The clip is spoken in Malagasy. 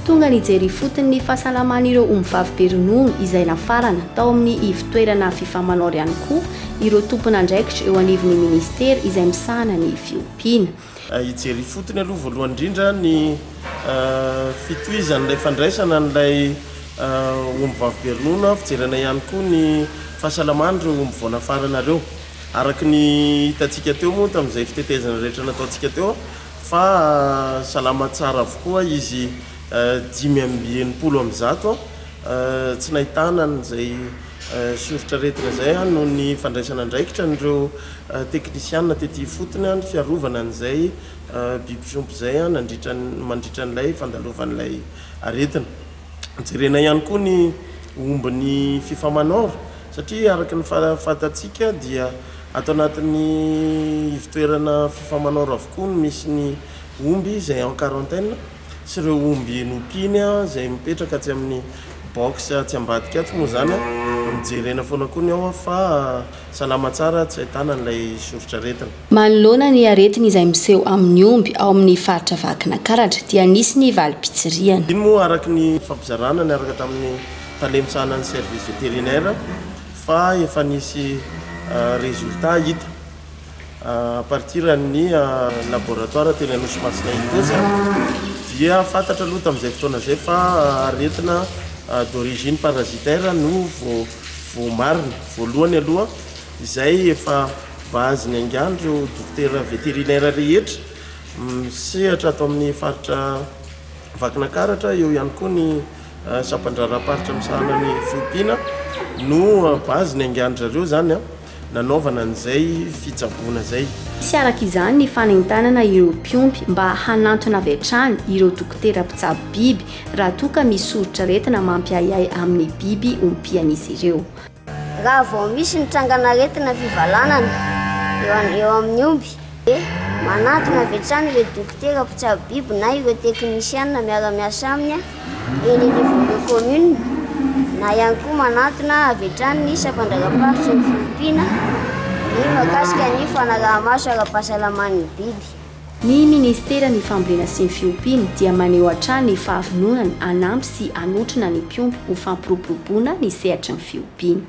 Tonga nijery ifotony ny fahasalaman'ireo ombivavy be ronono izay nafarana tao amin'ny ivon-toerana Fifamanor ihany koa ireo tompon'andraikitra eo anivon'ny minisitera izay misahana ny fiompiana. Hijery ifotony aloha voalohany indrindra ny fitohizan'ilay fandraisana an'ilay ombivavy be ronono, fijerena ihany koa ny fahasalaman'ireo omby vao nafarana ireo. Araka ny hitantsika teo moa tamin'izay fitetezana rehetra nataontsika teo fa salama tsara avokoa izy 165, tsy nahitana an'izay soritr'aretina izay noho ny fandraisana andraikitra an'ireo teknisiana tety ifotony ny fiarovana an'izay biby fiompy izay nandritra mandritra an'ilay fandalovan'ilay aretina. Jerena ihany koa ny ombin'ny Fifamanor satria araka ny fantatsika dia ato anatin'ny ivon-toerana Fifamanor avokoa no misy ny omby izay en quarantaine sy ireo omby nompiany izay mipetraka atsy amin'ny box atsy ambadika atsy moa izany. Jerena foana koa ny ao fa salama tsara, tsy ahitana an'ilay soritr'aretina. Manoloana ny aretina izay miseho amin'ny omby ao amin'ny faritra Vakinakaratra dia nisy ny valim-pitsirihana. Iny moa araka ny fampizarana niaraka tamin'ny tale misahana ny service vétérinaire fa efa nisy résultat hita à partir an'ny laboratoire teny Anosimasina Itaosy dia fantatra aloha tamin'izay fotoana izay fa aretina d'origine parasitaire no voamarina voalohany aloha, izay efa base niaingan'ireo dokotera vétérinaire rehetra misehatra ato amin'ny faritra Vakinakaratra, eo ihany koa ny sampan-draharaham-paritra misahana ny fiompiana no base niaingan-dry zareo izany nanaovana an'izay fitsaboana izay. Hisy araka izany ny fanentanana ireo mpiompy mba hanantona avy hatrany ireo dokotera mpitsabo biby raha toa ka misy soritr'aretina mampiahiahy amin'ny biby ompian'izy ireo. Raha vao misy ny trangan'aretina fivalanana eo amin'ny omby dia manantona avy hatrany ireo dokotera mpitsabo biby na ireo teknisiana miara-miasa aminy eny anivon'ireo commune na ihany koa manantona avy hatrany ny sampandraharaha-paritry ny fiompiana ny mahakasika ny fanaraha-maso ara-pahasalaman'ny biby. Ny Ministeran'ny Fambolena sy ny Fiompiana dia maneho hatrany ny fahavononany hanampy sy hanotrona ny mpiompy ho fampiroboroboana ny sehatry ny fiompiana.